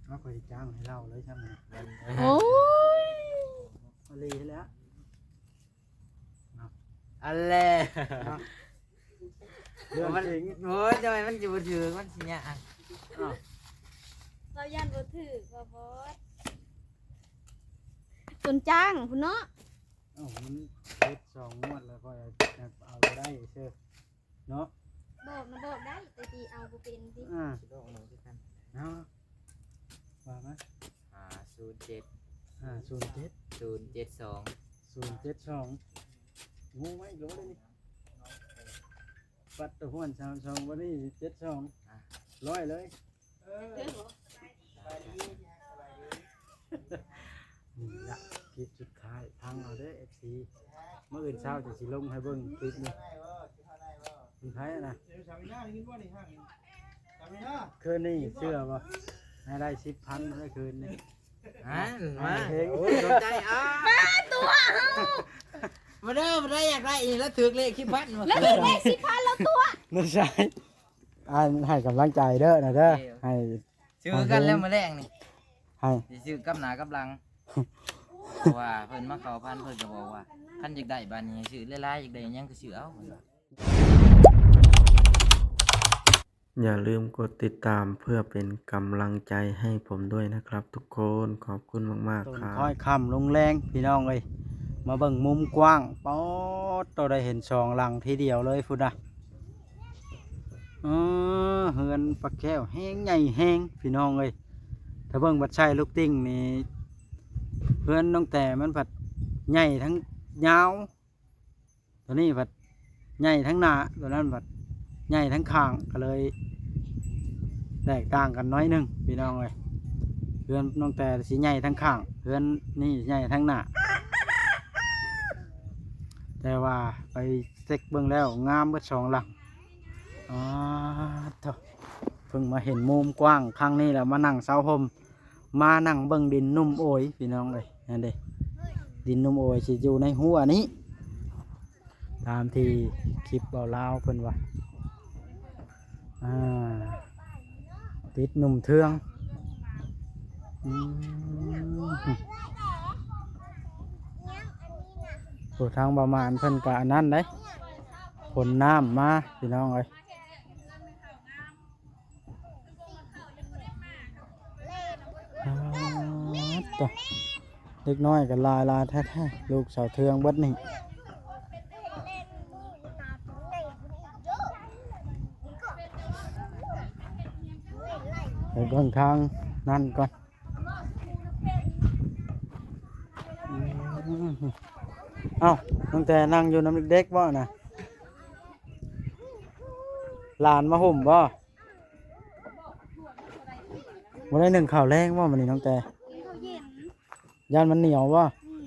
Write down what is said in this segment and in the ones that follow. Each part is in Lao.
ເອົາ ຂ້ອຍຊິຈ້າງໃຫ້ລາວເລີຍຊັ້ນນະ. ແມ່ນ ໂອ້ຍ ອີ່ຫຼີແລ້ວ ເນາະ ອັນແລະ ເນາະ ເລື່ອງ ມັນ ຈິງ ໂອ້ຍ ທຳໄມມັນຊິບໍ່ຖືກ ມັນຊິຍາກ ອ້າວ ລາວຢ້ານບໍ່ຖືກວ່າບອດ ຕົນຈ້າງພຸ້ນເນາະ. ເອົ້າ ມັນເຮັດສອງງວດແລ້ວ ຂ້ອຍເອົາບໍ່ໄດ້ເຊີເນາະ. ບອກນະບອກໄດ້ ແຕ່ຊິເອົາບໍ່ເປັນຕິ. ອ່າ ຊິບອກເອົາຄືກັນ ເນາະ ວ່າມາ. ຫ້າສູນເຈັດ ຫ້າສູນເຈັດ ສູນເຈັດສອງ ສູນເຈັດສອງ. ໂອ້ ໄວ້ໂລດເລີຍນີ້ ປັດຕະຫ້ວນສາມສອງ ບັດນີ້ເຈັດສອງ ອ່າ ຮ້ອຍເລີຍ. ເອີ ສະບາຍດີ ສະບາຍດີ. ນີ້ລະຄລິບສຸດທ້າຍ ຟັງເອົາເດີ ເອັຟຊີ ມື້ອື່ນເຊົ້າຈະຊິລົງໃຫ້ເບິ່ງຄລິບນີ້. ເປັນໃຜນະ? ຄືນນີ້ເຊື່ອບໍ່ ໃຫ້ໄດ້ສິບພັນເລີຍຄືນນີ້. ຫັ້ນມາ ເພງ ໂອ້ຍ ສົນໃຈ ອ້າ ມາຕົວະເຮົາ ມາເດີ ມາເດີ ຢາກໄດ້ອີກແລ້ວ ຖືກເລກສິບພັນ ແລ້ວຖືກເລກສິບພັນແລ້ວຕົວະ ນ້ອງຊາຍ. ອ່າ ໃຫ້ກຳລັງໃຈເດີນະເດີ ໂອເຄ ໃຫ້ ຊື້ຄືກັນແລ້ວມື້ແລງນີ້ ໃຫ້ ຊິຊື້ກັບໜ້າກັບຫຼັງ ເພາະວ່າເພິ່ນມາເຂົ້າພັນ ເພິ່ນກໍບອກວ່າ ຄັນຢາກໄດ້ບາດນີ້ໃຫ້ຊື້ຫຼາຍໆ ຢາກໄດ້ຫຍັງກໍຊື້ເອົາ ເພິ່ນວ່າ. ຢ່າลืมกดติดตามเพื่อเป็นกำลังใจให้ผมด้วยนะครับทุกคน ขอบคุณมากๆ ต้น ครับ คอยค่ำลงแลง พี่น้องเอ้ย มาเบิ่งมุมกว้าง ป๊อดโต ได้เห็นสองหลังทีเดียวเลยพุ้นนะ เออ เฮือนป้าแก้วแฮงใหญ่แฮง พี่น้องเอ้ย ถ้าเบิ่งบัดใส่ลูกติ่งนี่ เฮือนน้องแต่มันผัดใหญ่ทั้งยาว ตัวนี้ผัดใหญ่ทั้งหน้า ตัวนั้นผัดใหญ่ทั้งข้าง ก็เลยแตกต่างกันน้อยหนึ่ง พี่น้องเอ้ย เฮือนน้องแต่สิใหญ่ทั้งข้าง เฮือนนี่ใหญ่ทั้งหน้า แต่ว่าไปเช็คเบิ่งแล้วงามเบิดสองหลัง อ๋อ โถ่ เพิ่งมาเห็นมุมกว้างครั้งนี้แล้ว มานั่งเซาห่ม มานั่งเบิ่งดินนุ่มโอย พี่น้องเอ้ย นั่นเด้ ดินนุ่มโอยสิอยู่ในหัวนี้ ตามที่คลิปเว้าลาวเพิ่นว่า อ่า ติดหนุ่มเทือง อืม โอ้ ทางบ่าวหมานเพิ่นก็อันนั้นเด้ ขนน้ำมา พี่น้องเอ้ย อา ตะ เด็กน้อยก็หลายๆ แท้ๆ ลูกสาวเทืองเบิดนี่ ไปเบิ่งทางนั่นก่อน อืม เอ้า ตั้งแต่นั่งอยู่นำเด็กๆ บ่นะ หลานมาห่มบ่ บ่ได้นึ่งข้าวแลงบ่มื้อนี้น้องแต่ กินข้าวเย็น ย่านมันเหนียวบ่ อืม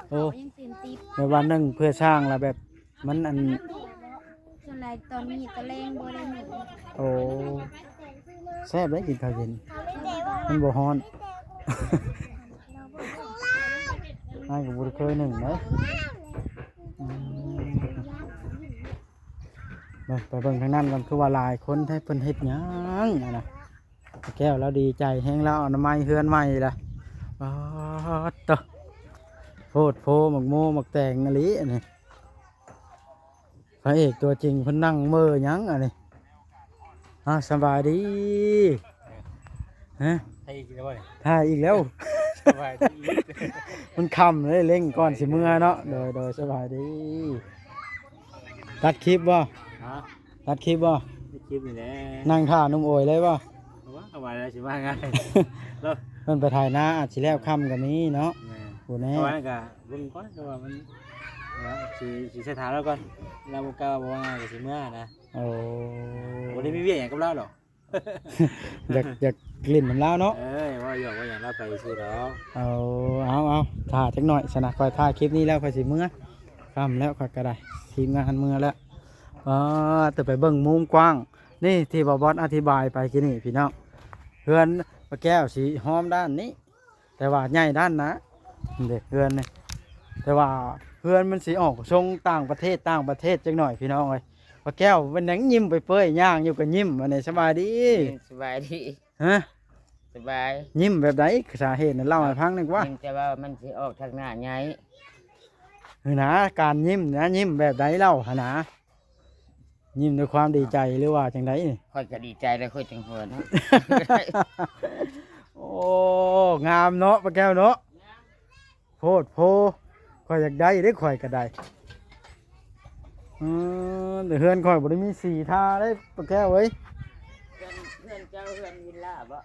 โอ้ ข้าวยังเต็มติ๊บ แบบว่านึ่งเพื่อสร้างแล้วแบบมันอัน ส่วนหลายตอนนี้ตะแลงบ่ได้นึ่ง โอ้ แซ่บเด้กินข้าวเย็น มันบ่ร้อน อ้ายก็บ่ได้เคยนึ่งเด้ อืม ไป ไปเบิ่งทางนั้นก่อน คือว่าหลายคนแท้ เพิ่นเฮ็ดหยังอะนะ แก้วลาวดีใจแฮง ลาวอนามัยเฮือนใหม่ละ ป๊าดโต โพดโพ หมากโม หมากแตงอีหลีอันนี้ พระเอกตัวจริงเพิ่นนั่งเม่อหยังอันนี้ อ้าว สบายดี ฮะ ถ่ายอีกแล้วบ่นี่ ถ่ายอีกแล้ว สบายดี มันค่ำเลย เร่งก่อนสิเมือเนาะ โดย โดย สบายดี ตัดคลิปบ่ ฮะ ตัดคลิปบ่ ตัดคลิปนี่แหละ นั่งถ่าหนุ่มโอยเลยบ่ ว่าว่าแล้วสิมาง่าย แล้ว เพิ่นไปถ่ายนาอาจสิแล้วค่ำก็มีเนาะ แม่น ผู้แน่ เพราะว่านั่นก็เบิ่งก่อน เพราะว่ามัน ว่าสิ สิใช้ถามแล้วก่อน เราบ่กล้าว่าง่ายก็สิเมือนะ โอ้ บ่ได้มีเวียกหยังกับเราดอก อยาก อยากเล่นนำลาวเนาะ เอ้ย ว่าหยอกว่าหยังลาวไปซื่อดอก เอา เอา เอา ถ่าจักหน่อยซะนะ ข้อยถ่ายคลิปนี้แล้วข้อยสิเมือ ค่ำแล้วข้อยก็ได้ ทีมงานเมือแล้ว อ๋อ แต่ไปเบิ่งมุมกว้าง นี่ที่บ่าวบอสอธิบายไปกี้นี้พี่น้อง เฮือนป้าแก้วสิห้อมด้านนี้ แต่ว่าใหญ่ด้านหน้า เด้เฮือนนี่ แต่ว่าเฮือนมันสิออกทรงต่างประเทศ ต่างประเทศจักหน่อยพี่น้องเอ้ย ป้าแก้วเป็นหยังยิ้มไปเปื่อย ย่างอยู่ก็ยิ้ม อันนี้สบายดี สบายดี ฮะ ສະບາຍ. ຍິ້ມແບບໃດ? ສາເຫດນັ້ນເລົ່າໃຫ້ຟັງໜ່ອຍກວ່າ. ຍິ້ມແຕ່ວ່າມັນຊິອອກທາງໜ້າໃຫຍ່. ເອີນະ ການຍິ້ມນະ ຍິ້ມແບບໃດເລົ່າຫັ້ນນະ? ຍິ້ມດ້ວຍຄວາມດີໃຈ ຫຼືວ່າຈັ່ງໃດນີ້? ຂ້ອຍກໍດີໃຈແລ້ວ ຂ້ອຍຈຶ່ງຫົວເນາະ. ໂອ້ ງາມເນາະ ປ້າແກ້ວເນາະ. ໂພດໂພ ຂ້ອຍຢາກໄດ້ເດ້ ຂ້ອຍກໍໄດ້. ເອີ ແຕ່ເຮືອນຂ້ອຍບໍ່ໄດ້ມີສີທາເດ້ ປ້າແກ້ວເອີຍ. ເຮືອນ ເຮືອນເຈົ້າເຮືອນວິລລາບໍ?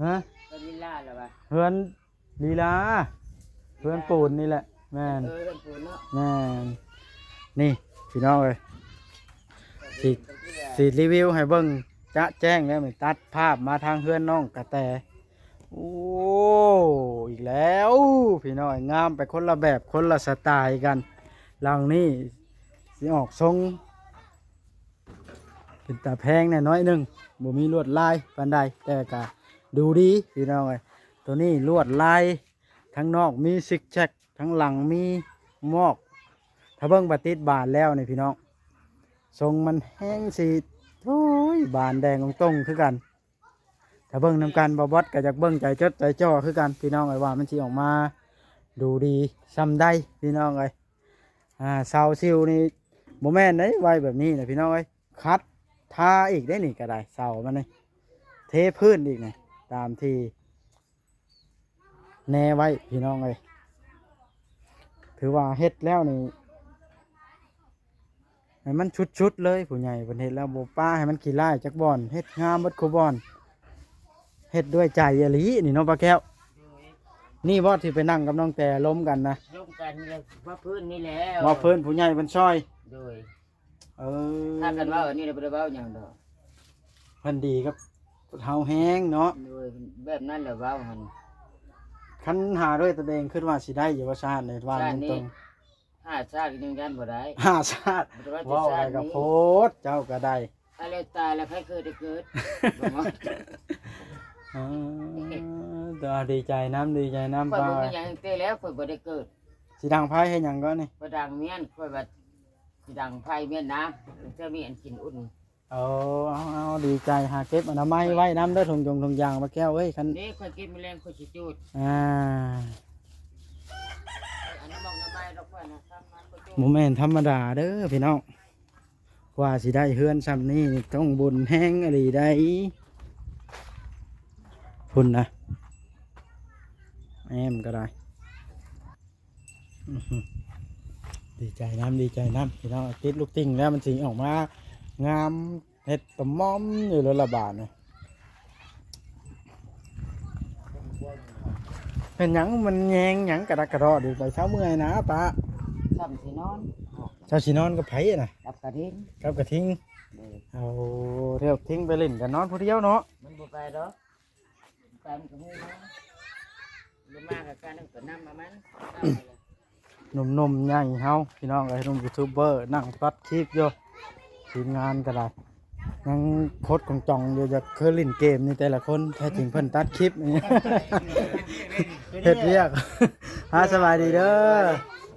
ຮະ? ເຮືອນວິລລາລະວະ? ເຮືອນ ລີລາ ເຮືອນປູນນີ້ແຫຼະ. ແມ່ນ ເອີ ເຮືອນປູນເນາະ. ແມ່ນ. ນີ້ພີ່ນ້ອງເອີຍ ຊິ ຊິຣີວິວໃຫ້ເບິ່ງຈະແຈ້ງແລ້ວ ນີ້ຕັດພາບມາທາງເຮືອນນ້ອງກະແຕ. ໂອ້ ອີກແລ້ວພີ່ນ້ອງເອີຍ ງາມໄປຄົນລະແບບ ຄົນລະສະໄຕລ໌ກັນ. ຫຼັງນີ້ຊິອອກຊົງ ເປັນຕາແພງແດ່ໜ້ອຍໜຶ່ງ ບໍ່ມີລວດລາຍປານໃດ ແຕ່ກະດູດີພີ່ນ້ອງເອີຍ. ໂຕນີ້ລວດລາຍທາງນອກມີຊິກແຊັກ ທາງຫຼັງມີໝອກ. ຖ້າເບິ່ງບາດຕິດບານແລ້ວນີ້ພີ່ນ້ອງ ຊົງມັນແຮງຊິ ໂອ້ຍ ບານແດງຕົງໆຄືກັນ. ຖ້າເບິ່ງນຳກັນ ບ່າວບອດກໍຢາກເບິ່ງໃຈຈົດໃຈຈໍ່ຄືກັນພີ່ນ້ອງເອີຍ ວ່າມັນຊິອອກມາດູດີສ່ຳໃດພີ່ນ້ອງເອີຍ. ອ່າ ເສົາຊິວນີ້ບໍ່ແມ່ນເດ້ ໄວ້ແບບນີ້ນະພີ່ນ້ອງເອີຍ ຂັດທາອີກເດ້ນີ້ກໍໄດ້ ເສົາມັນນີ້ ເທພື້ນອີກນີ້ ຕາມທີ່ແນໄວ້ພີ່ນ້ອງເອີຍ. ຖືວ່າເຮັດແລ້ວນີ້ ໃຫ້ມັນສຸດໆເລີຍ ຜູ້ໃຫຍ່ເພິ່ນເຮັດແລ້ວບໍ່ປະໃຫ້ມັນຂີ້ລ້າຍຈັກບ່ອນ ເຮັດງາມເບິດຄູ່ບ່ອນ ເຮັດດ້ວຍໃຈອີ່ຫຼີນີ້ເນາະ ປ້າແກ້ວ. ໂດຍ ນີ້ບໍ່ທີ່ໄປນັ່ງກັບນ້ອງແຕລົມກັນນະ? ລົມກັນນີ້ແຫຼະ ວ່າພື້ນນີ້ແຫຼະ ວ່າພື້ນຜູ້ໃຫຍ່ເພິ່ນຊ່ອຍ. ໂດຍ ເອີ ພາກັນເວົ້າອັນນີ້ແຫຼະ ບໍ່ໄດ້ເວົ້າຫຍັງດອກ ເພິ່ນດີກັບເຮົາແຮງເນາະ. ໂດຍ ແບບນັ້ນແຫຼະເວົ້າຫັ້ນ. ຄັນຫາດ້ວຍຕົນເອງ ຄິດວ່າຊິໄດ້ຢູ່ບໍ່ຊາດນີ້ ວ່າ ຊາດນີ້ ຕົງ ຫ້າຊາດກໍຍັງຢ້ານບໍ່ໄດ້ ຫ້າຊາດ ບໍ່ໄດ້ວ່າ ເວົ້າໄດ້ກໍໂພດ ເຈົ້າກໍໄດ້. ຖ້າແລ້ວຕາຍແລ້ວໃຜເກີດໄດ້ເກີດ ບໍ່ມາ ເອີ ແຕ່ວ່າດີໃຈນຳ ດີໃຈນຳ ຂ້ອຍບໍ່ມີຫຍັງແຕ່ແລ້ວ ຂ້ອຍບໍ່ໄດ້ເກີດ. ຊິດັງໄຟເຮັດຫຍັງກໍນີ້? ບໍ່ດັງມ້ຽນ ຂ້ອຍວ່າຊິດັງໄຟມ້ຽນນະ ເທື່ອມີອັນກິນອຸ່ນ. ເອີ ເອົາ ເອົາ ດີໃຈ ຫາເກັບອະນາໄມໄວ້ນຳເດີ ຖົງຢົງຖົງຢາງ ປ້າແກ້ວເອີຍ. ຄັນນີ້ຂ້ອຍເກັບມື້ແລງຂ້ອຍຊິຈູດ ອ່າ ອັນນັ້ນໝາກໜໍ່ໄມ້ດອກຂ້ອຍນະ ທຳມາຂ້ອຍຈູດ. ບໍ່ແມ່ນທຳມະດາເດີພີ່ນ້ອງ ກວ່າຊິໄດ້ເຮືອນຊ່ຳນີ້ຕ້ອງບຸນແຮງອີ່ຫຼີໃດ໋ ພຸ້ນນະ ແອ້ມກໍໄດ້. ອື ດີໃຈນຳ ດີໃຈນຳພີ່ນ້ອງ ຕິດລູກຕິ່ງແລ້ວມັນຊິອອກມາງາມ ເຮັດຕະໝອມຢູ່ແລ້ວລະບາດນີ້. ເປັນຫຍັງມັນແຍງຫຍັງກະດັກກະດໍ້ຢູ່ ໄປເຊົ້າເມື່ອຍນະປະ. ຊ້ຳຊິນອນ ເຈົ້າຊິນອນກັບໃຜນະ? ກັບກະທິງ ກັບກະທິງ. ໂດຍ ເອົາ ເທວກະທິງໄປຫຼິ້ນ ກະນອນຜູ້ດຽວເນາະ ມັນບໍ່ໄປດອກ. ຕາມກໍມີນະ ບໍ່ມາກໍການນັ້ນກໍນຳມາມັນ ໜຸ່ມໆໃຫຍ່ເຮົາພີ່ນ້ອງເອີຍ ໜຸ່ມຢູທູບເບີນັ່ງຕັດຄລິບຢູ່ ທີມງານກໍໄດ້ ຍັງຄົດກອງຈອງຢູ່ ຢາກຄືຫຼິ້ນເກມນີ້ແຕ່ລະຄົນ ແທ້ຈິງເພິ່ນຕັດຄລິບ ເຮັດວຽກ. ຮະ ສະບາຍດີເດີ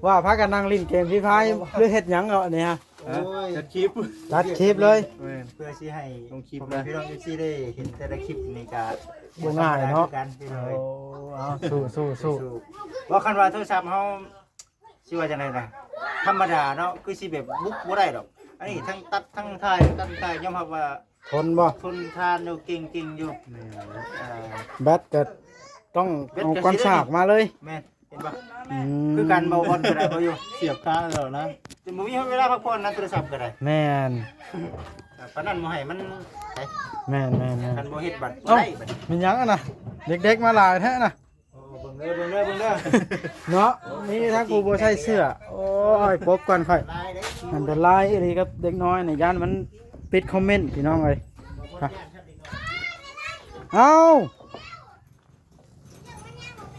ວ່າພາກັນນັ່ງຫຼິ້ນເກມຟຣີຟາຍ ຫຼືເຮັດຫຍັງເນາະນີ້ຮະ? ໂອ້ຍ ຕັດຄລິບ ຕັດຄລິບເລີຍ ແມ່ນ ເພື່ອຊິໃຫ້ ລົງຄລິບ ພໍ່ແມ່ພີ່ນ້ອງເອັຟຊີໄດ້ເຫັນແຕ່ລະຄລິບນີ້ກະບໍ່ງ່າຍເນາະ ຄືກັນພີ່ນ້ອງເອີຍ. ໂອ້ ເອົາ ສູ້ໆໆ ວ່າຄັນວ່າໂທລະສັບເຮົາ ຊິວ່າຈັ່ງໃດນະ ທຳມະດາເນາະ ຄືຊິແບບບຸກບໍ່ໄດ້ດອກ. ອັນນີ້ທັງຕັດທັງຖ່າຍ ຕັດທັງຖ່າຍ ຍອມຮັບວ່າ ທົນບໍ່? ທົນທານຢູ່ ເກັ່ງໆຢູ່ ແມ່ນ ອ່າ ແບັດກໍຕ້ອງ ແບັດກໍ ເອົາກ້ອນສາກມາເລີຍ ແມ່ນ. ເຫັນບໍ່? ອືມ ຄືກັນ ເວົ້າບ່ອນກໍໄດ້ ເວົ້າຢູ່ ສຽບຄາແລ້ວນະ ຈະບໍ່ມີເວລາພັກຜ່ອນນະ ໂທລະສັບກໍໄດ້ ແມ່ນ ປານນັ້ນບໍ່ໃຫ້ມັນ ແມ່ນໆໆ ຄັນບໍ່ເຮັດບັດ ເອົ້າ ບໍ່ໄດ້ບັດ ແມ່ນຫຍັງຫັ້ນນະ ເດັກໆມາຫຼາຍແທ້ນະ. ໂອ້ ເບິ່ງເດີ ເບິ່ງເດີ ເບິ່ງເດີ ເນາະ ມີທັງຜູ້ບໍ່ໃສ່ເສື້ອ ໂອ້ຍ ປົກກ່ອນຂ້ອຍ ອັນຕະລາຍອີ່ຫຼີກັບເດັກນ້ອຍນີ້ ຢ້ານມັນປິດຄອມເມັນ ພີ່ນ້ອງເອີຍ. ເອົ້າ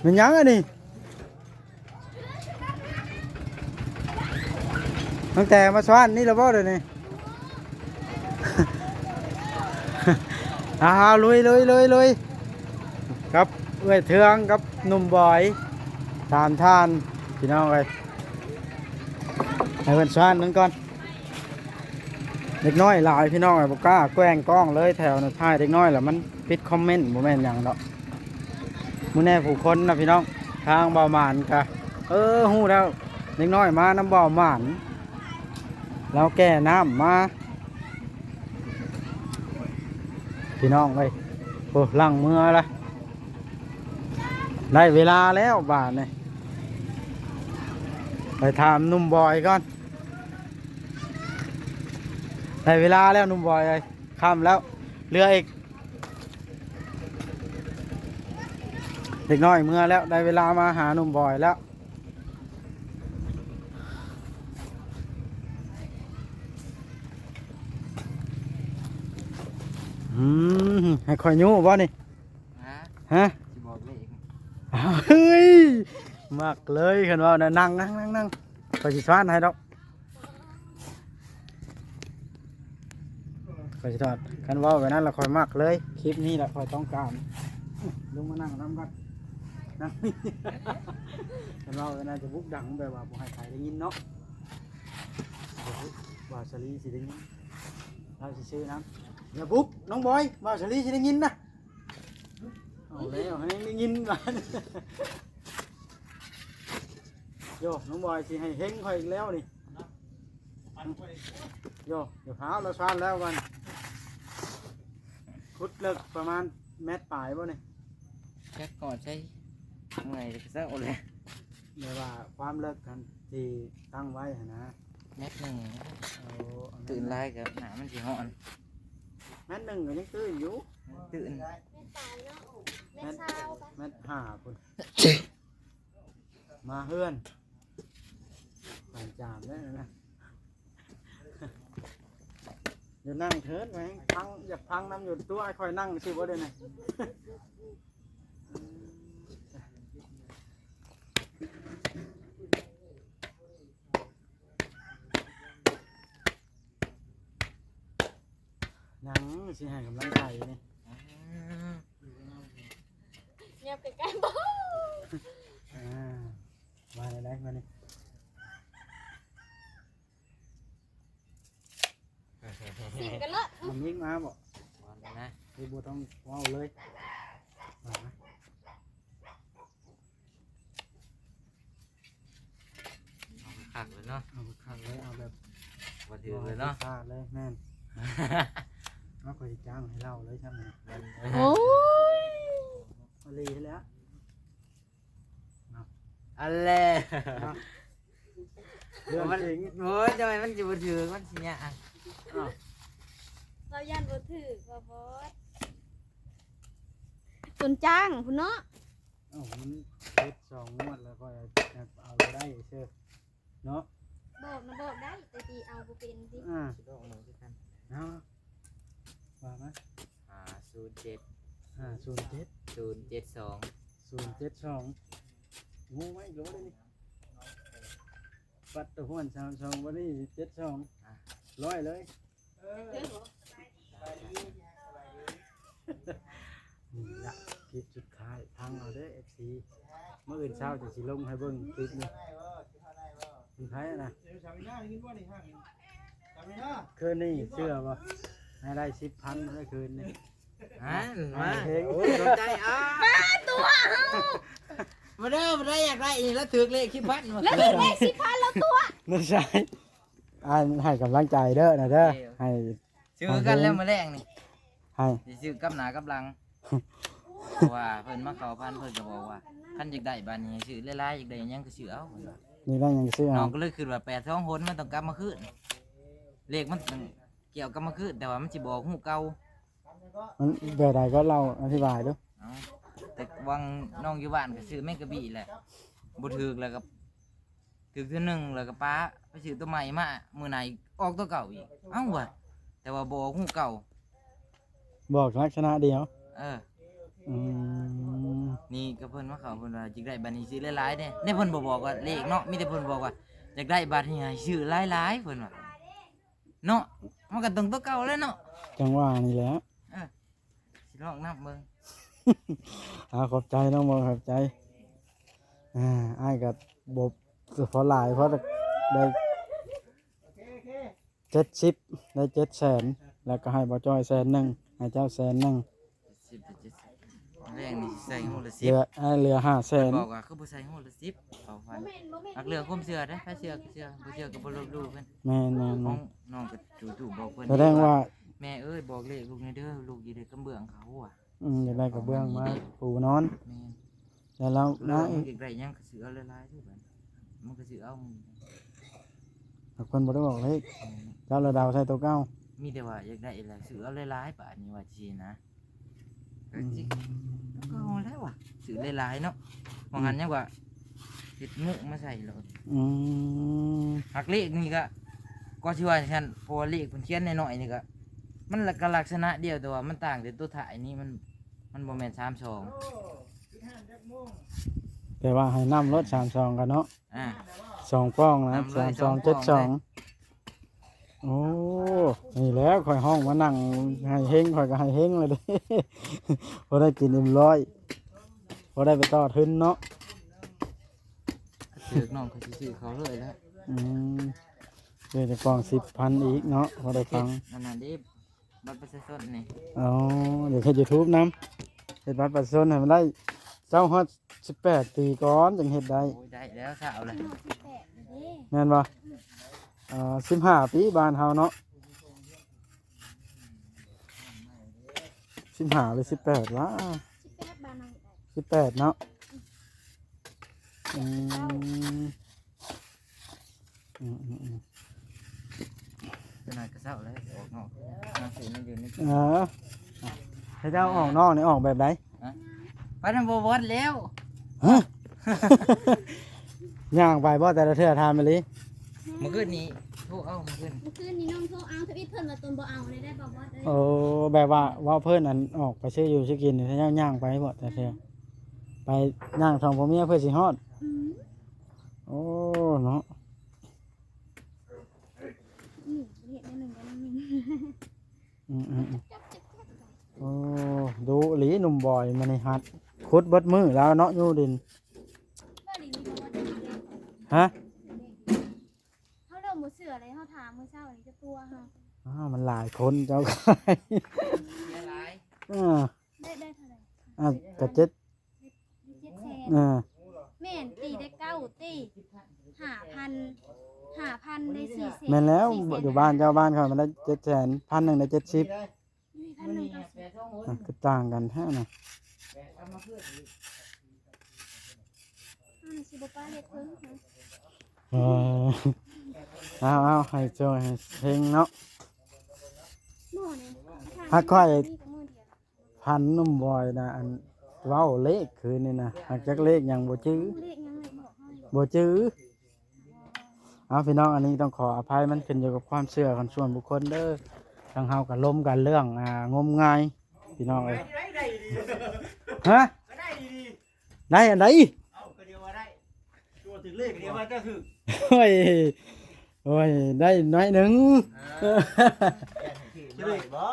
ແມ່ນຫຍັງອັນນີ້? ຕັ້ງແຕ່ມາສວນນີ້ລະບໍ່ດຽວນີ້? ເອົາ ລຸຍ ລຸຍ ລຸຍ ລຸຍ ກັບເອື້ອຍເທືອງກັບໜຸ່ມບອຍ ສາມທ່ານ ພີ່ນ້ອງເອີຍ ໃຫ້ເພິ່ນສວນນັ້ນກ່ອນ. ເດັກນ້ອຍຫຼາຍພີ່ນ້ອງເອີຍ ບໍ່ກ້າແກວ່ງກ້ອງເລີຍ ແຖວນັ້ນຖ່າຍເດັກນ້ອຍລະມັນປິດຄອມເມັນ ບໍ່ແມ່ນຫຍັງດອກ. ມື້ແນ່ຜູ້ຄົນນະພີ່ນ້ອງ ທາງບ່າວໝານກະ ເອີ ຮູ້ແລ້ວ ເດັກນ້ອຍມານຳບ່າວໝານ ລາວແກ່ນ້ຳມາ ພີ່ນ້ອງເອີຍ. ໂອ້ ຫຼັງເມືອລະ ໄດ້ເວລາແລ້ວບາດນີ້ ໄປຖາມໜຸ່ມບອຍກ່ອນ. ໄດ້ເວລາແລ້ວໜຸ່ມບອຍເອີຍ ຄ່ຳແລ້ວ ເຫຼືອອີກ ເດັກນ້ອຍເມືອແລ້ວ ໄດ້ເວລາມາຫາໜຸ່ມບອຍແລ້ວ. ອືມ ໃຫ້ຂ້ອຍຍູ້ບໍ່ນີ້? ຮະ? ຮະ? ຊິບອກເລີຍອີກ ເຮີ້ຍ ມັກເລີຍ ຄັນເວົ້ານະ ນັ່ງ ນັ່ງ ນັ່ງ ນັ່ງ ຂ້ອຍຊິສານໃຫ້ດອກ. ຂ້ອຍຊິຖອດ ຄັນເວົ້າແບບນັ້ນລະຂ້ອຍມັກເລີຍ ຄລິບນີ້ລະຂ້ອຍຕ້ອງການ. ລົງມານັ່ງນຳກັນ ນັ່ງ ຄັນເວົ້າແບບນັ້ນຈະບຸກດັງ ແບບວ່າບໍ່ໃຫ້ໃຜໄດ້ຍິນເນາະ. ບ່າວສາລີຊິໄດ້ຍິນ ລາວຊິຊື້ນຳ. ຢ່າບຸກນ້ອງບອຍ ບ່າວສາລີຊິໄດ້ຍິນນະ. ເອົາແລ້ວ ໃຫ້ໄດ້ຍິນບາດ ໂຢ ນ້ອງບອຍຊິໃຫ້ເຮັງຂ້ອຍອີກແລ້ວນີ້. ໂຢ ຢ່າຟ້າວ ລາວຊານແລ້ວມັນ ຂຸດເລິກປະມານແມັດປາຍບໍ່ນີ້? ຈັກຮອດໃສ ເມື່ອຍກະເຊົາແລ້ວ. ແບບວ່າຄວາມເລິກຫັ້ນທີ່ຕັ້ງໄວ້ຫັ້ນນະ ແມັດໜຶ່ງ. ໂອ້ ຕື່ນຫຼາຍກະໜ້າມັນຊິຮ້ອນ. ແມັດໜຶ່ງກະຍັງຕື່ນຢູ່ ຕື່ນ ແມັດປາຍເນາະ ແມັດ ແມັດຊາວປະ ແມັດຫ້າພຸ້ນ. ມາເຮືອນ ບານຈາມເດ້ນະ. ຢູ່ນັ່ງເທີດ ແມ່ງພັງ ຢາກພັງນຳຢູ່ຕົວ ໃຫ້ຂ້ອຍນັ່ງຊື່ບໍ່ໄດ້ນະ. ຍັງຊິໃຫ້ກຳລັງໃຈນີ້ ອືມ ແຍບໃກ້ໆ ບໍ່ ອ່າ ວ່າແນວໃດມານີ້ ຊິງກັນເລີຍ ມັນຍິງມາບໍ່ ວ່າແນວໃດ ຄືບໍ່ຕ້ອງເວົ້າເລີຍ ວ່າ ເອົາຄັກເລີຍເນາະ ເອົາຄັກເລີຍ ເອົາແບບບໍ່ຖືກເລີຍເນາະ ບໍ່ໃຫ້ຜິດພາດເລີຍ ແມ່ນ ເອົາ ຂ້ອຍຊິຈ້າງໃຫ້ເລົ່າເລີຍຊ້ຳນີ້ ແມ່ນ ໂອ້ຍ ອີ່ຫຼີແລ້ວເນາະ ອັນແລະ ເນາະ ເລື່ອງຈິງ ໂອ້ຍ ຈັ່ງໃດມັນຊິບໍ່ຖືກ ມັນຊິຍາກ ອ້າວ ລາວຢ້ານບໍ່ຖືກວ່າບອດ ຈົນຈ້າງພຸ້ນເນາະ. ເອົ້າ ມັນເຮັດສອງງວດແລ້ວ ຂ້ອຍເອົາບໍ່ໄດ້ເຊີເນາະ ບອກນະບອກໄດ້ ແຕ່ຊິເອົາບໍ່ເປັນຕິ ອ່າ ຊິບອກເອົາຄືກັນ ເອົາ ວ່າມາ ຫ້າສູນເຈັດ ຫ້າສູນເຈັດ ສູນເຈັດສອງ ສູນເຈັດສອງ ໂອ້ ໄວ້ໂລດເດນີ້ ປັດຕະຫ້ວນສາມສອງ ບັດນີ້ເຈັດສອງ ອ່າ ຮ້ອຍເລີຍ. ນີ້ລະຄລິບສຸດທ້າຍ ຟັງເອົາເດີ ເອັຟຊີ ມື້ອື່ນເຊົ້າຈະຊິລົງໃຫ້ເບິ່ງຄລິບນີ້ ເປັນໃຜນະ ຄືນນີ້ເຊື່ອບໍ່ ໃຫ້ໄດ້ສິບພັນເລີຍຄືນນີ້ ຫັ້ນ ມາ ເພງ ໂອ້ຍ ສົນໃຈ ອ້າ ມາຕົວະເຮົາ ມາເດີ ມາເດີ ຢາກໄດ້ອີກ ລະຖືກເລກສິບພັນ ລະຖືກເລກສິບພັນ ລະຕົວະ ນ້ອງຊາຍ ອ້າຍໃຫ້ກຳລັງໃຈເດີນະເດີ ໂອເຄ ໃຫ້ ຊື້ຄືກັນແລ້ວມື້ແລງນີ້ ໃຫ້ ຊິຊື້ກັບໜ້າກັບຫຼັງ ເພາະວ່າເພິ່ນມາເຂົ້າຝັນ ເພິ່ນກະບອກວ່າ ຄັນຢາກໄດ້ບາດນີ້ໃຫ້ຊື້ຫຼາຍໆ ຢາກໄດ້ຫຍັງກະຊື້ເອົາ ເພິ່ນວ່າ ຢາກໄດ້ຫຍັງກະຊື້ເອົາ ນ້ອງກະເລີຍຄິດວ່າ ແປດສອງຫົນ ມັນຕ້ອງກັບມາຄືນ ເລກມັນຕ້ອງກ່ຽວກັບມາຄືນ ແຕ່ວ່າມັນຊິບອກຮູ້ເກົ່າ ມັນແບບໃດກໍເລົ່າອະທິບາຍດູ ເອົາ ແຕ່ຫວ່າງນ້ອງຢູ່ບ້ານກະຊື້ແມງກະບີແຫຼະ ບໍ່ຖືກແລ້ວກະ ຖືກເທື່ອໜຶ່ງແລ້ວກະປະ ໄປຊື້ໂຕໃໝ່ມາ ມື້ໜ້າອີກອອກໂຕເກົ່າອີກ ເອົ້າ ວ່າ ແຕ່ວ່າບໍ່ອອກຮູ້ເກົ່າ ບອກລັກສະນະດຽວ ເອີ ອືມ ນີ້ກະເພິ່ນມາເຂົ້າ ເພິ່ນວ່າຢາກໄດ້ບາດນີ້ຊື້ຫຼາຍໆເດ້ ນີ້ເພິ່ນບໍ່ບອກວ່າເລກເນາະ ມີແຕ່ເພິ່ນບອກວ່າຢາກໄດ້ບາດນີ້ໃຫ້ຊື້ຫຼາຍໆ ເພິ່ນວ່າ ເນາະ ມັນກະຕ້ອງໂຕເກົ່າແຫຼະເນາະ ຈັ່ງວ່ານີ້ແຫຼະ ເອີ ຊິລອງນັບເບິ່ງ ເອົາ ຂອບໃຈນ້ອງບອຍ ຂອບໃຈ ອ່າ ອ້າຍກະບໍ່ສະເພາະຫຼາຍ ເພາະໄດ້ເຈັດສິບ ໄດ້ເຈັດແສນ ແລ້ວກະໃຫ້ບ່າວຈ້ອຍແສນໜຶ່ງ ໃຫ້ເຈົ້າແສນໜຶ່ງ ເຈັດສິບ ເຈັດສິບ ແລງນີ້ໃສ່ຫົວລະສິບ ເຫຼືອ ເອີ ເຫຼືອຫ້າແສນ ບອກວ່າຄືບໍ່ໃສ່ຫົວລະສິບ ເຂົາວ່າ ບໍ່ແມ່ນ ບໍ່ແມ່ນ ມັກເລື່ອງຄວາມເຊື່ອເດ້ ໃຜເຊື່ອກໍເຊື່ອ ບໍ່ເຊື່ອກໍບໍ່ລົບຫຼູ່ເພິ່ນ ແມ່ນໆໆ ຂອງນ້ອງກໍຈູໆບອກເພິ່ນ ສະແດງວ່າ ແມ່ເອີຍ ບອກເລກລູກແດ່ເດີ ລູກຢາກໄດ້ກະເບື້ອງເຂົາວ່າ ອືມ ຢາກໄດ້ກະເບື້ອງມາປູນອນ ແມ່ນ ແລ້ວລາວ ລາວ ມາອີກ ຢາກໄດ້ຫຍັງກໍຊື້ເອົາຫຼາຍໆເດີ ມັນກໍຊື້ເອົາ ແຕ່ເພິ່ນບໍ່ໄດ້ບອກເລກ ແມ່ນ ເຈົ້າລະເດົາໃສ່ໂຕເກົ່າ ມີແຕ່ວ່າຢາກໄດ້ແລ້ວຊື້ເອົາຫຼາຍໆ ບາດນີ້ວ່າຊີ້ນະ ອືມ ກໍເອົາແລ້ວວ່າ ຊື້ຫຼາຍໆເນາະ ວ່າ ອືມ ຫັ້ນຫຍັງວ່າ ເຮັດງຸມາໃສ່ໂລດ ອືມ ຫາກເລກນີ້ກໍ ກໍຊິວ່າຈັ່ງຊັ້ນ ເພາະວ່າເລກເພິ່ນຂຽນນ້ອຍໆນີ້ກໍ ມັນກໍລັກສະນະດຽວ ແຕ່ວ່າມັນຕ່າງແຕ່ຕົວທ້າຍນີ້ ມັນ ມັນບໍ່ແມ່ນສາມສອງ ແຕ່ວ່າໃຫ້ນຳໂລດ ສາມສອງ ກັນເນາະ ອ່າ ສອງປ່ອງນະ ນຳເລີຍ ສາມສອງ ສອງປ່ອງເຈັດສອງ ເລີຍ ໂອ້ ນີ້ແຫຼະ ຂ້ອຍຮ້ອງມານັ່ງໃຫ້ເຮັງ ຂ້ອຍກໍໃຫ້ເຮັງແລ້ວເດ້ ພໍໄດ້ກິນເອັມຮ້ອຍ ພໍໄດ້ໄປຕໍ່ທຶນເນາະ ຖືກນ້ອງ ຂ້ອຍຊິຊື້ເຂົາເລີຍແຫຼະ ອືມ ເດ ຈະກອງສິບພັນອີກເນາະ ພໍໄດ້ຟັງ ອັນນັ້ນເດ້ ບັດປະຊາຊົນນີ້ ອໍ ຢາກເຮັດຢູທູບນຳ ເຮັດບັດປະຊາຊົນໃຫ້ມັນໄດ້ ເຈົ້າຮອດສິບແປດປີກ່ອນຈຶ່ງເຮັດໄດ້ ໂອ້ຍ ໄດ້ແລ້ວ ຊາວແລ້ວ ຮອດສິບແປດແລ້ວເດ້ ແມ່ນບໍ່? ອ່າ ສິບຫ້າປີບ້ານເຮົາເນາະ ສິບຫ້າ ຫຼື ສິບແປດວະ ສິບແປດ ບ້ານເຮົາ ສິບແປດເນາະ ອືມ ອືມໆໆ ຂະໜາດກະເຊົ້າແລ້ວອອກນອກ ມາຊື້ແນວຢູ່ໃນ ເອີ ໃຫ້ເຈົ້າອອກນອກນີ້ອອກແບບໃດ? ຮະ? ໄປນຳບໍ່ບອດແລ້ວ ຮະ? ຍ່າງໄປບໍ່ແຕ່ລະເທື່ອ? ຖາມອີ່ຫຼີ ມື້ຄືນນີ້ໂທເອົາ ມື້ຄືນ ມື້ຄືນນີ້ນ້ອງໂທເອົາ ທຳອິດເພິ່ນວ່າຕົນບໍ່ເອົາເລີຍໄດ້ບໍ່ບອດເອີຍ ໂອ້ ແບບວ່າເວົ້າເພິ່ນ ອັນ ອອກໄປຊື້ຢູ່ຊື້ກິນນີ້ ເຈົ້າຍ່າງໄປບໍ່ແຕ່ລະເທື່ອ? ໄປຍ່າງສອງຜົວເມຍເພື່ອຊິຮອດ ອືມ ໂອ້ ເນາະ ນີ້ເຮັດແນວໜຶ່ງ ແນວໜຶ່ງ ອືມໆໆ ໂອ້ ດຸອີ່ຫຼີໜຸ່ມບອຍ ມື້ນີ້ຮັດ ຂຸດເບິດມື້ແລ້ວເນາະ ຢູ່ດິນ ຮະ? ເຮົາເລີ່ມບໍ່ເຊື່ອເລີຍ ເຮົາຖາມມື້ເຊົ້ານີ້ຈະຕົວເຮົາ ອ້າວ ມັນຫຼາຍຄົນເຈົ້າ ເສຍຫຼາຍ ເອີ ໄດ້ ໄດ້ເທົ່າໃດ? ອ່າ ກະເຈັດ ຢູ່ເຈັດແສນ ເອີ ແມ່ນ ຕີໄດ້ເກົ້າ ຕີຫ້າພັນ ຫ້າພັນໄດ້ສີ່ແສນ ແມ່ນແລ້ວ ສີ່ແສນ ຢູ່ບ້ານເຈົ້າ ບ້ານຂ້ອຍມັນໄດ້ເຈັດແສນ ພັນໜຶ່ງໄດ້ເຈັດສິບ ຢູ່ພັນໜຶ່ງເກົ້າສິບ ອ່ະ ຄືຕ່າງກັນແທ້ນະ ເຮົາຊິບໍ່ປະເຮັດເພິ່ນ ເອີ ເອົາໆ ໃຫ້ໂຊກໃຫ້ເຮັງເນາະ ບໍ່ນີ້ ຫາກຂ້ອຍ ພັນໜຸ່ມບອຍນະ ອັນເວົ້າເລກຄືນນີ້ນະ ຫາກຈັກເລກຫຍັງບໍ່ຈື່ ເລກຫຍັງແຫຼະ ບໍ່ຈື່. ເອົາ ພີ່ນ້ອງ ອັນນີ້ຕ້ອງຂໍອະໄພ ມັນຂຶ້ນຢູ່ກັບຄວາມເຊື່ອຂອງສ່ວນບຸກຄົນເດີ້ ທາງເຮົາກໍລົມກັນເລື່ອງ ອ່າ ງົມງາຍ ພີ່ນ້ອງເອີຍ ຮະ? ໄດ້ອັນໃດ? ເອົ້າ ກໍດຽວວ່າໄດ້ ຕົວຖືກເລກ ກໍດຽວວ່າຈະຖືກ ໂອ້ຍ ໂອ້ຍ ໄດ້ໜ້ອຍໜຶ່ງ ອ່າ ເຈົ້າບໍ່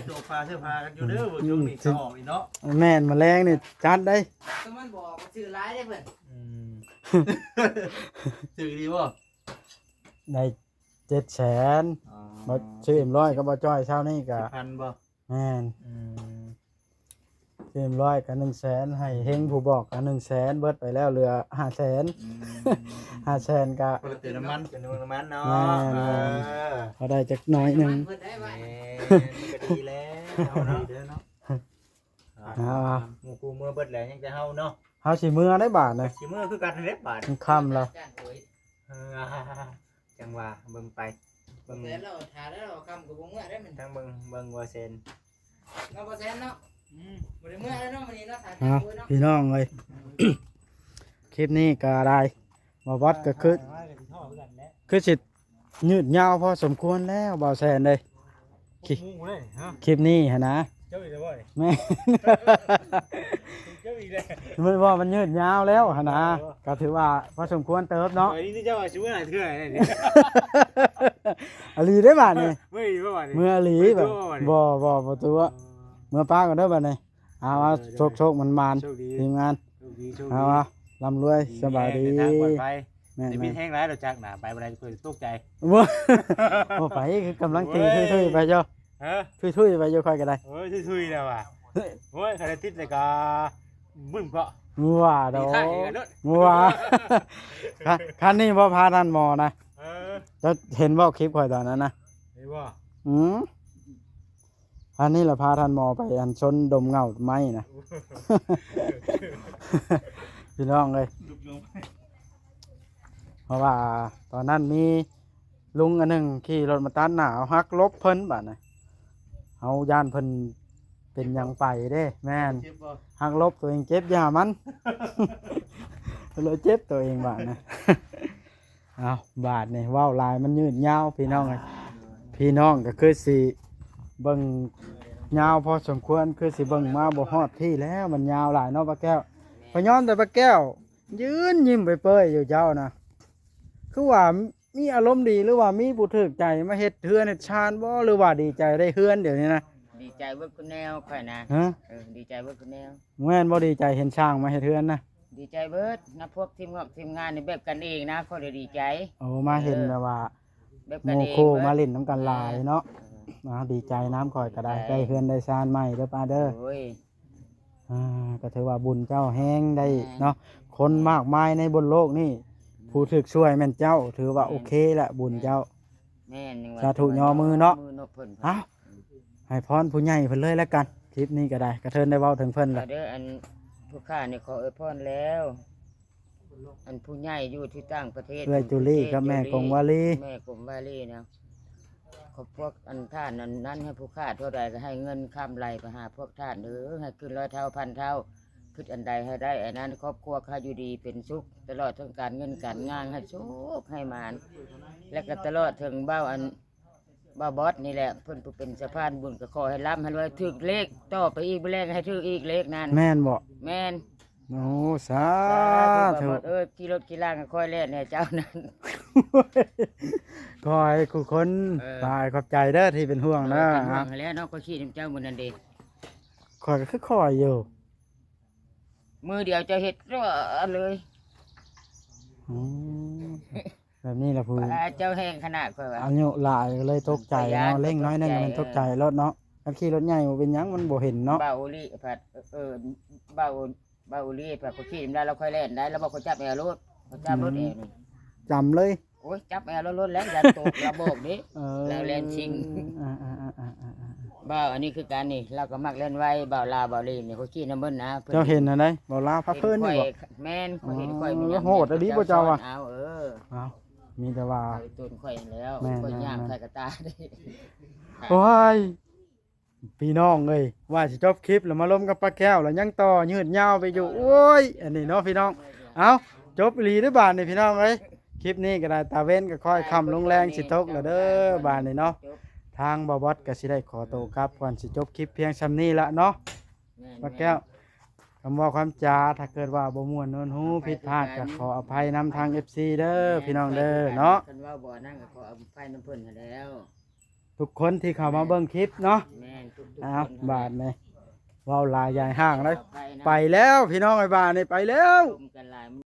ໂຕພາເສື້ອພາກັນຢູ່ເດີ ອືມ ຊ່ວງນີ້ເຂົ້າອອກນີ້ເນາະ ແມ່ນ ມາແລງນີ້ຈັດໄດ໋ ກໍມັນບໍ່ອອກ ມັນຊື້ຫຼາຍເດ້ເພິ່ນ ອືມ ຖືກດີບໍ່? ໄດ້ເຈັດແສນ ອໍ ບໍ່ ຊື້ເອັມຮ້ອຍກັບບໍ່ຈ້ອຍເຊົ້ານີ້ກະ ສິບພັນບໍ່? ແມ່ນ ອືມ ເອັມຮ້ອຍກະໜຶ່ງແສນ ໃຫ້ເຮັງຜູ້ບອກກະໜຶ່ງແສນ ເບິດໄປແລ້ວເຫຼືອຫ້າແສນ ອືມ ຫ້າແສນກະ ບໍ່ໄດ້ເຕີມນ້ຳມັນ ເຕີມນ້ຳມັນເນາະ ແມ່ນໆ ເອີ ພໍໄດ້ຈັກໜ້ອຍໜຶ່ງ ແມ່ນ ກໍດີແລ້ວເນາະ ດີເດີເນາະ ອ່າ ອ່າ ໝູ່ຄູ່ເມືອເບິດແລ້ວ ຍັງແຕ່ເຮົາເນາະ ເຮົາຊິເມືອໄດ້ບາດນະ ຊິເມືອຄືກັນເດ້ບາດ ມັນຄ່ຳແລ້ວ ເອີ ຈັ່ງວ່າເບິ່ງໄປ ເບິ່ງ ແຕ່ລາວຖ້າແລ້ວຄ່ຳກໍບໍ່ເມືອໄດ້ມັນ ທາງເບິ່ງ ເບິ່ງບໍ່ແຊນ ເນາະ ບໍ່ແຊນເນາະ ອືມ ບໍ່ໄດ້ເມືອແລ້ວເນາະ ມື້ນີ້ເນາະ ຖ້າ ເອົາ ເນາະ ພີ່ນ້ອງເອີຍ ຄລິບນີ້ກໍໄດ້ ບໍ່ບອດກໍຄື ຄືຊິຍືດຍາວພໍສົມຄວນແລ້ວ ບໍ່ແຊນເດ້ ຄລິບນີ້ຫັ້ນນະ ເຈົ້າອີກແລ້ວບໍ່ນີ້ ແມ່ນ ເຈົ້າອີກແລ້ວ ມັນວ່າມັນຍືດຍາວແລ້ວຫັ້ນນະ ເອີ ກໍຖືວ່າພໍສົມຄວນເຕີບເນາະ ເອີ ນີ້ເຈົ້າວ່າຊິເມືອຫຼາຍເທື່ອແລ້ວນີ້ ອີ່ຫຼີເດ້ບາດນີ້ ເມືອອີ່ຫຼີບໍ່ບາດນີ້ ເມືອອີ່ຫຼີ ບໍ່ຕົວະບໍ່ບາດນີ້ ບໍ່ ບໍ່ ບໍ່ຕົວະ ເອີ ເມືອປ້າກ່ອນເດີບາດນີ້ ເອົາ ເອົາ ເອີ ໂຊກໆ ໝານໆ ໂຊກດີ ທີມງານ ໂຊກດີ ໂຊກດີ ເອົາ ເອົາ ລ່ຳລວຍ ສະບາຍດີ ເດີນທາງປອດໄພ ແມ່ນໆ ມີແຮງຫຼາຍ ລົດຈັກນະ ໄປບໍ່ໄດ້ ເພິ່ນຕົກໃຈ ບໍ່ ບໍ່ໄປ ຄືກຳລັງຕີ ໂອ້ຍ ທຸຍໆ ໄປຢູ່ ຮະ ທຸຍໆ ໄປຢູ່ ຂ້ອຍກໍໄດ້ ໂອ້ຍ ທຸຍໆ ແລ້ວວ່າ ໂອ້ຍ ຄັນໄດ້ຕິດແລ້ວກໍ ມຶງເບາະ ວ່າດອກ ມີທ່າເອງເນາະ ວ່າ ຄັນ ຄັນນີ້ບໍ່ພາທ່ານໝໍນະ ເອີ ເຈົ້າເຫັນບໍ່ຄລິບຂ້ອຍຕອນນັ້ນນະ ເຫັນບໍ່? ອືມ ອັນນີ້ລະພາທ່ານໝໍໄປອັນຊົນດົມເຫງົ້າໄມ້ນະ ພີ່ນ້ອງເອີຍ ເພາະວ່າຕອນນັ້ນມີລຸງອັນໜຶ່ງຂີ່ລົດມາຕັດໜ້າ ເຮົາຫັກຫຼົບເພິ່ນບາດນະ ເຮົາຢ້ານເພິ່ນເປັນຫຍັງໄປເດ້ ແມ່ນ ເຈັບບໍ່? ຫັກຫຼົບຕົວເອງເຈັບຢາມັນ ເລີຍເຈັບຕົວເອງບາດນະ. ເອົາ ບາດນີ້ເວົ້າຫຼາຍມັນຍືດຍາວພີ່ນ້ອງເອີຍ ພີ່ນ້ອງກໍຄືຊິເບິ່ງຍາວພໍສົມຄວນ ຄືຊິເບິ່ງມາບໍ່ຮອດພີ້ແລ້ວ ມັນຍາວຫຼາຍເນາະປ້າແກ້ວ ຂ້ອຍຍ້ອນແຕ່ປ້າແກ້ວຢືນຍິ້ມເປີຍໆຢູ່ເຈົ້ານະ ຄືວ່າມີອາລົມດີ ຫຼືວ່າມີຜູ້ຖືກໃຈມາເຮັດເຮືອນເຮັດຊານບໍ່ ຫຼືວ່າດີໃຈໄດ້ເຮືອນດຽວນີ້ນະ? ດີໃຈເບິດຄຸແນວຂ້ອຍນະ ຮະ? ເອີ ດີໃຈເບິດຄຸແນວ ແມ່ນບໍ່ດີໃຈເຫັນຊ່າງມາເຮັດເຮືອນນະ? ດີໃຈເບິດນະ ພວກທີມງອກທີມງານນີ້ແບບກັນເອງນະ ຂ້ອຍລະດີໃຈ ໂອ້ ມາເຫັນ ເອີ ແບບວ່າ ແບບກັນເອງ ໝູ່ຄູ່ມາຫຼິ້ນນຳກັນຫຼາຍເນາະ ເອີ ອ່າ ດີໃຈນຳ ຂ້ອຍກໍໄດ້ ດີໃຈ ໄດ້ເຮືອນໄດ້ຊານໃໝ່ເດີປ້າເດີ ໂອ້ຍ ອ່າ ກໍຖືວ່າບຸນເຈົ້າແຮງໄດ້ ແມ່ນ ເນາະ ຄົນມາກມາຍໃນບົນໂລກນີ້ ແມ່ນ ຜູ້ຖືກຊ່ວຍແມ່ນເຈົ້າ ຖືວ່າ ແມ່ນ ໂອເຄລະ ບຸນເຈົ້າ ແມ່ນ ຍັງວ່າ ສາທຸ ຍໍມືເນາະ ຍໍມືເນາະເພິ່ນ ເອົ້າ ໃຫ້ພອນຜູ້ໃຫຍ່ເພິ່ນເລີຍລະກັນ ຄລິບນີ້ກໍໄດ້ ກະເທີນໄດ້ເວົ້າເຖິງເພິ່ນລະ ເດີ ອັນຜູ້ຂ້ານີ້ຂໍອວຍພອນແລ້ວ ອັນຜູ້ໃຫຍ່ຢູ່ທີ່ຕ່າງປະເທດ ເອື້ອຍຈູລີກັບແມ່ກົງວາລີ ແມ່ກົງວາລີນະ ຂອບພວກອັນທ່ານອັນນັ້ນ ໃຫ້ຜູ້ຂ້າເທົ່າໃດກໍໃຫ້ເງິນຄຳໄຫຼໄປຫາພວກທ່ານເດີ ໃຫ້ຂຶ້ນຮ້ອຍເທົ່າພັນເທົ່າ ຄິດອັນໃດໃຫ້ໄດ້ອັນນັ້ນ ຄອບຄົວຂ້າຢູ່ດີເປັນສຸກ ຕະຫຼອດທັງການເງິນການງານ ໃຫ້ໂຊກໃຫ້ໝານ ແລະກໍຕະຫຼອດເຖິງເບົາອັນ ບ່າວບອດນີ້ແຫຼະ ເພິ່ນຜູ້ເປັນສະພານບຸນ ກໍຂໍໃຫ້ລ່ຳໃຫ້ລວຍ ຖືກເລກຕໍ່ໄປອີກ ມື້ແລງໃຫ້ຖືກອີກເລກນັ້ນ ແມ່ນບໍ່? ແມ່ນ ໂອ້ ສາທຸ ສາທຸ ບ່າວບອດເອີຍ ຂີ່ລົດຂີ່ລາງໃຫ້ຂ້ອຍແລ່ນແດ່ເຈົ້ານັ້ນ ຂໍໃຫ້ຄູ່ຄົນ ເອີ ຫຼາຍຂອບໃຈເດີທີ່ເປັນຫ່ວງເດີ ເອີ ເປັນຫ່ວງຫັ້ນແຫຼະເນາະ ຂ້ອຍຂີ່ນຳເຈົ້າມື້ນັ້ນເດ ຂ້ອຍກໍຄືຂ້ອຍຢູ່ ມື້ດຽວເຈົ້າເຮັດເລີຍ ອືມ ແບບນີ້ລະຜູ້ ປາ ເຈົ້າແຮງຂະໜາດຂ້ອຍວ່າ ອາຍຸຫຼາຍກໍເລີຍຕົກໃຈເນາະ ເລັ່ງໜ້ອຍໜຶ່ງກໍແມ່ນຕົກໃຈໂລດເນາະ ຄັນຂີ່ລົດໃຫຍ່ບໍ່ເປັນຫຍັງ ມັນບໍ່ເຫັນເນາະ ບ່າວອີ່ຫຼີພັດ ເອີ ບ່າວ ບ່າວອີ່ຫຼີພັດ ຂ້ອຍຂີ່ນຳລາວ ລາວຄ່ອຍແລ່ນໄດ້ ລາວບອກຂ້ອຍຈັບແອວໂລດ ຂ້ອຍຈັບໂລດແອວນີ້ ອືມ ຈຳເລີຍ ໂອ້ຍ ຈັບແອວລາວໂລດແລ້ວ ຢ້ານຕົກ ລາວບອກເດ້ ເອີ ລາວແລ່ນຊິງ ອ່າໆໆໆໆ ບ່າວ ອັນນີ້ຄືກັນນີ້ ລາວກໍມັກແລ່ນໄວ ບ່າວລາວ ບ່າວລີນີ້ ຂ້ອຍຂີ່ນຳເພິ່ນນະ ເພິ່ນ ເຈົ້າເຫັນອັນໃດ ບ່າວລາວພາເພິ່ນນີ້ບໍ່? ແມ່ນ ຂ້ອຍເຫັນຂ້ອຍມີຫຍັງ ໂຫດອີ່ຫຼີບໍ່ເຈົ້າວ່າ ເອົາ ເອີ ເອົ້າ ມີແຕ່ວ່າ ເອີ ຕົນຂ້ອຍແລ້ວ ແມ່ນໆໆ ຂ້ອຍຍ່າງໃສ່ກະຕາເດ້ ໂອ້ຍ ພີ່ນ້ອງເອີຍ ວ່າຊິຈົບຄລິບແລ້ວມາລົມກັບປ້າແກ້ວ ແລ້ວຍັງຕໍ່ຍືດຍາວໄປຢູ່ ໂອ້ຍ ອັນນີ້ເນາະພີ່ນ້ອງ ເອົ້າ ຈົບອີ່ຫຼີເດີບາດນີ້ພີ່ນ້ອງເອີຍ ຄລິບນີ້ກໍໄດ້ ຕາເວັນກໍຄ່ອຍຄ່ຳລົງແລງຊິຕົກແລ້ວເດີ ບາດນີ້ເນາະ ທາງບ່າວບອດກໍຊິໄດ້ຂໍໂຕກັບກ່ອນ ຊິຈົບຄລິບພຽງຊ່ຳນີ້ລະເນາະ ປ້າແກ້ວ ຄຳເວົ້າຄຳຈາ ຖ້າເກີດວ່າບໍ່ມ່ວນນວນຫູ ຜິດພາດກໍຂໍອະໄພນຳທາງເອັຟຊີເດີ ພີ່ນ້ອງເດີເນາະ ຄັນເວົ້າບໍ່ອັນນັ້ນກໍຂໍອະໄພນຳເພິ່ນຫັ້ນແລ້ວ ທຸກຄົນທີ່ເຂົ້າມາເບິ່ງຄລິບເນາະ ແມ່ນ ທຸກໆ ອ້າວ ຄົນ ບາດນີ້ ເວົ້າຫຼາຍຢາຍຫ່າງເລີຍ ຂໍອະໄພນຳ ໄປແລ້ວພີ່ນ້ອງເອີຍ ບາດນີ້ໄປແລ້ວ ລົມກັນຫຼາຍ